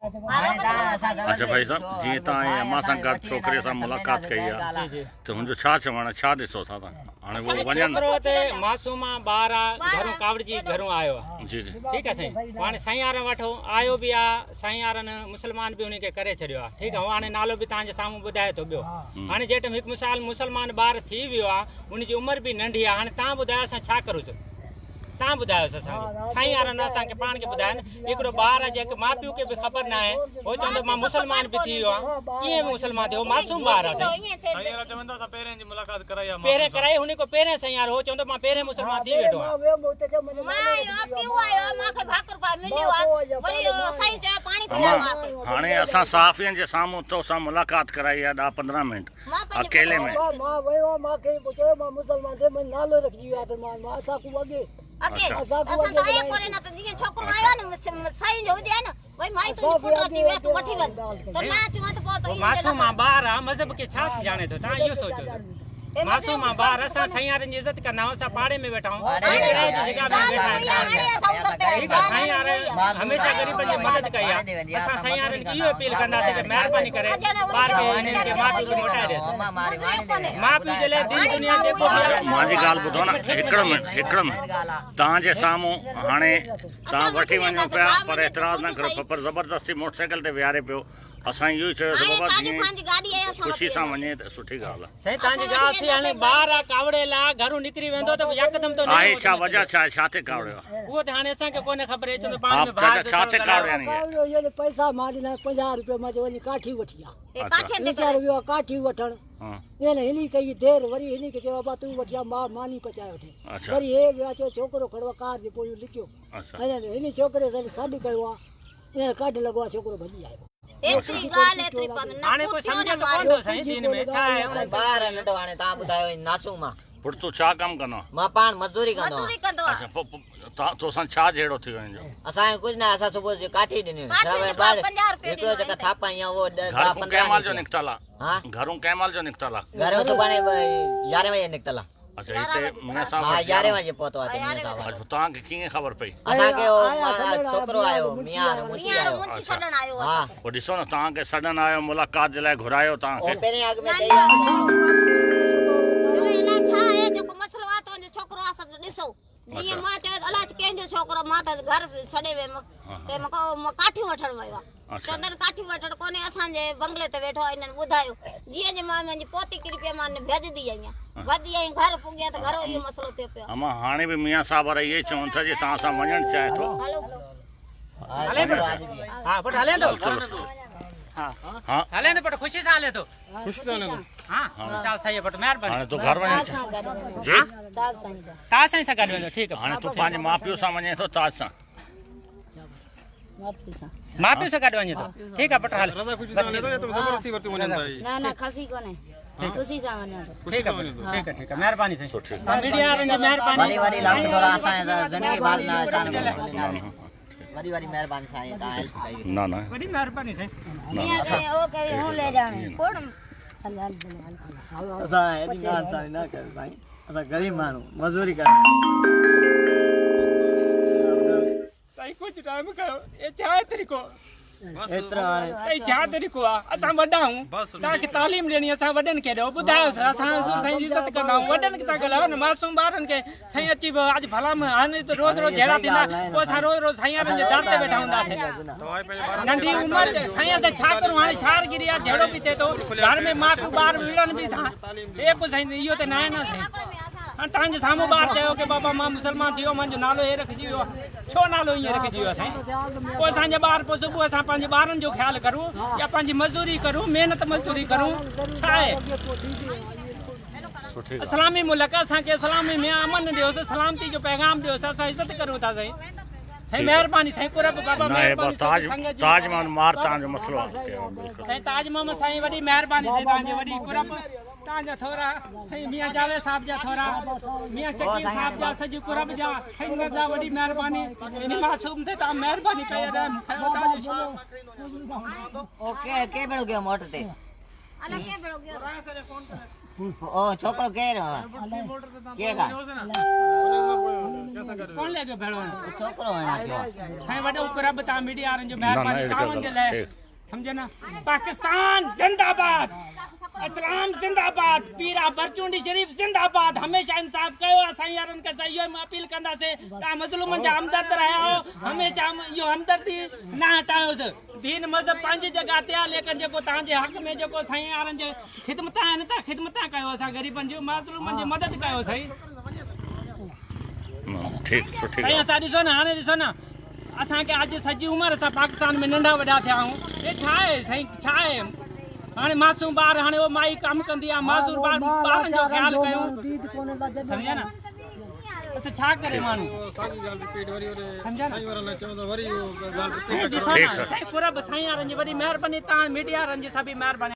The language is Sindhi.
اڇا ڀائي صاحب جيئن توهان ۽ امان سان گڏ ڇوڪري سان ملاقات ڪئي آ ته هن جو ڇا چوڻ آ ڇا ڏسو ٿا توهان هاڻي هو وڃن ڇوڪرو ته معصوم آ ٻار آ گهرون ڪاوڙجي گهرون آيو آ جي جي ٺيڪ آ سائين هاڻي سائين وارن وٽ آيو به آ سائين وارن مسلمان به ان کي ڪري ڇڏيو آ ٺيڪ آ هو هاڻي نالو به توهان جي سامهون ٻڌائي ٿو ٻيو هاڻي جيٽم هڪ مثال مسلمان ٻار ٿي ويو آ ان جي عمر به ننڍي آ هاڻي توهان ٻڌايو اسان ڇا ڪروس توهان ٻڌايوس اسان کي سائين وارن اسان کي پاڻ کي ٻڌايو نه هڪڙو ٻار آهي جنهن کي ماء پيء کي به خبر نه آهي هو چوندو مان مسلمان به ٿي ويو آهيان ڪيئن مسلمان ٿيو هو معصوم ٻار آهي سائين پهرين ڪرائي هن کان پهرين سائين يار هو چوندو مان پهرين مسلمان ٿي ويٺو آهيان. هاڻي اسان صحافين جي سامهون تو سان ملاقات ڪرائي آهي ڏهه 15 منٽ اڪيلي ۾. اڳي اسان ته آيا ڪونهي نه ته جيئن ڇوڪرو آيو نه سائين جو هجي ها نه ڀئي مائي تنهنجي پٽ اچي ويا تون وٺي وڃ ته نه اچون ها ته پوء ته معصوم آ ٻار آ مذهب کي ڇا ڄاڻي ٿو تان اهو سوچو معصوم آ ٻار اسان سائين وارن جي عزت ڪندا آهيون اسان پاڙي ۾ ويٺا آهيون ڪرائي جي جڳهه ۾ ويٺا آهيون ٺيڪ آ سائين وارن هميشه غريبن جي مدد ڪئي آ اسان سائين وارن کي اهو اپيل ڪنداسين ته مهرباني ڪري ٻار کي انهن کي ماء پيء کي موٽائي ڏيس ماء پيء جي لاء دين دنيا جيڪو به آهي. منهنجي ڳالهه ٻڌو نه هڪڙو منٽ هڪڙو منٽ توهان جي سامهون هاڻي توهان وٺي وڃو پيا پر اعتراض نه ڪريو پر زبردستي موٽر سائيڪل تي ويهاري پيو اسان اهو ئي چيوسين بابا جيئن خوشي سان وڃي ته سٺي ڳالهه آهي. سائين توهان جي ڳالهه ٿي هاڻي ٻار آ ڪاوڙيل آ گهرون نڪري ويندو ته يڪدم ته آهي ڇا وجه ڇا آهي ڇا تي ڪاوڙيو آ. اهو ته هاڻي اسان کي ڪونهي خبر هي چوندو پاڻ ۾ ڀاء ڇا تي ڪاوڙيا آهن اهي. ڪاوڙيو اهي پئسا مان ڏناس 50 روپيه مان چيو وڃي ڪاٺي وٺي آ ويچارو ويو آ ڪاٺي وٺڻ هن هني ڪئي دير وري هني کي چيو ابا تون وٺي آ مان ماني پچائي وٺي وري هي ويو آ چيو ڇوڪرو کڙو آ ڪار جي پويون لڪيو هني ڇوڪري سڏ ڪيو آ ائين ڪاڍ لڳو آ ڇوڪرو ڀڄي آيو. ايتري ڳالهه ايتري پنڌ نه هاڻي ڪو سمجهي ته ڪونه ٿو سائين دين ۾ ڇا آهي هاڻي ٻار ننڍو هاڻي توهان ٻڌايو هي معصوم آ. پٽ تون ڇا ڪم ڪندو آ. مان پاڻ مزدوري ڪندو آ. مزدوري ڪندو آ. اڇا پوء توسان ڇا جهيڙو ٿيو هن جو. اسان کي ڪجهه نه اسان صبح جو ڪاٺي ڏني هئي ٻار هڪڙو جيڪا ٿاپا هنيا اهو 10 گهر 15 ڪنهن مهل جو نڪتل آ. ها گهرون ڪنهن مهل جو نڪتل آ. گهرون سڀاڻي 11 وڄي نڪتل آ. اڇا هتي ميان صاحب ها 11 وڄي پهتو آهي ميان صاحب اڇا توهان کي ڪيئن خبر پئي؟ اسان کي ڇوڪرو آيو ميان منشي آيو منشي سڏڻ آيو ها پوء ڏسو نه توهان کي سڏڻ آيو ملاقات جي لاء گهرايو توهان کي او پهرين اڳ ۾ چئي آيو الائي ڇا آهي جيڪو مسئلو آهي تنهنجو ڇوڪرو آهي سڀ ڏسو جيئن مان چيو الاء ڪنهن جو ڇوڪرو مان ته گهر ڇڏي ويم ته مون کان ڪاٺيون وٺڻ ويو آهي چوندن ڪاٺيون وٺڻ ڪونهي اسان جي بنگلي تي ويٺو آهي انهن ٻڌايو جيئن جي مان منهنجي پوتي ڪري پئي مان ڀڄندي آئي آهيان ڀڄي آئي گهر پڳيان ته گهرو اهو مسئلو ٿيو پيو اما هاڻي به ميان صاحب وارا اهي چون ٿا جي توهان سان وڃڻ چاهي ٿو هلين پٽ ها پٽ هلين ٿو ها هلين ٿو پٽ خوشي سان هلين ٿو خوشي سان هلين ٿو ها چال صحيح پٽ مهرباني هاڻي تو گهر وڃڻ جي تاج سائين سان گڏ ويندو ٺيڪ هاڻي تو پنهنجي ماء پيء سان وڃين ٿو تاج سان ماء پيء سان گڏ وڃي ٿو ٺيڪ آ پٽ هل رضا خوشي سان هلي ٿو يا تو زبردستي ورتيون وڃن ٿا نه نه خسي ڪونهي خوشي سان وڃان ٿو ٺيڪ آ ٺيڪ آ ٺيڪ آ مهرباني سائين ميڊيا وارن جي مهرباني وڏي وڏي لک ٿورا اسان زندگي ڀر نه احسان وڏي وڏي مهرباني سائين تان هيلپ ڪئي نه نه وڏي مهرباني سائين ميان سائين او ڪري هون لي جاڻي کوڙ هل هل اسان ايڏي ڳالهه سائين نه ڪر سائين اسان غريب ماڻهو مزوري ڪري سائين ڪجهه ٽائيم ڪيو اي ڇا طريقو ايترو هاڻي سائين ڇا طريقو آ اسان وڏا آهيون توهان کي تعليم ڏيڻي اسان وڏن کي ڏيو ٻڌايو اسان سائين جي عزت ڪندا آهيون وڏن سان ڳالهايو نه معصوم ٻارن کي سائين اچي ويو اڄ ڀلا هاڻي ته روز روز جهيڙا ٿيندا پوء اسان روز روز سائين وارن جي در تي ويٺا هونداسين ننڍي عمر سائين اسان ڇا ڪرون هاڻي شاهرگيري آ جهيڙو به ٿئي ٿو گهر ۾ ماء پيء ٻار وڙهن به ٿا اي ڪو سائين اهو ته ناهي نه سائين هاڻي توهان جي سامهون ٻار چيو ڪي بابا مان مسلمان ٿي ويو منهنجو نالو هي رکجي ويو ڇو نالو ائين رکجي ويو سائين پوء اسان جا ٻار پوء صبح اسان پنهنجي ٻارن جو خيال ڪرون يا پنهنجي مزدوري ڪرون محنت مزدوري ڪرون ڇا آهي اسلامي ملڪ اسان کي اسلامي ۾ امن ڏيوس سلامتي جو پيغام ڏيوس اسان عزت ڪرون ٿا سائين سائين مهرباني سائين قرب بابا مهرباني تاج تاج محمد مار تان جو مسئلو سائين تاج محمد سائين وڏي مهرباني سائين تان جي وڏي قرب تان جا ٿورا سائين ميان جاويد صاحب جا ٿورا ميان شڪيل صاحب جا سڄي قرب جا سنگت جا وڏي مهرباني ان معصوم تي تان مهرباني ڪئي رحم ڪيو تان جو اوڪي ڪي بڙو گيو موٽر تي او ڇوڪرو ڪير هو؟ ڪير آ؟ ڪون لي گيو ڀيڙو؟ ڇوڪرو هڻا پيو. سائين وڏو قرب تان ميڊيا وارن جو مهرباني تعاون جي لاء سمجهه نه. پاڪستان زنده باد، اسلام زنده باد، پيرا برچونڊي شريف زنده باد. هميشه انصاف ڪيو آ سائين يارن کي. اسان اهو ئي اپيل ڪنداسين، توهان مظلومن جا همدرد رهيا آهيو، هميشه اهو همدردي نه هٽايوس. دين مذهب پنهنجي جڳهه تي آ، ليڪن جيڪو توهان جي حق ۾ جيڪو سائين يارن جي خدمت آهن، توهان خدمت ڪيو، اسان غريبن جون مظلومن جي مدد ڪيو سائين. ٺيڪ سٺي سائين. اسان ڏسو نه، هاڻي ڏسو نه، اسان کي اڄ سڄي عمر اسان پاڪستان ۾ ننڍا وڏا ٿيا آهيون، هي ڇا آهي سائين؟ ڇا آهي هاڻي؟ معصوم ٻار، هاڻي اهو مائي ڪم ڪندي آهي، معذور ٻار، ٻارن جو خيال ڪيون، سمجهيا نه؟ اسان ڇا ڪري ماڻهو، سمجهيا نه؟ ڏسو نه سائين، قرب سائين وارن جي وڏي مهرباني، توهان ميڊيا وارن جي سڀ مهرباني.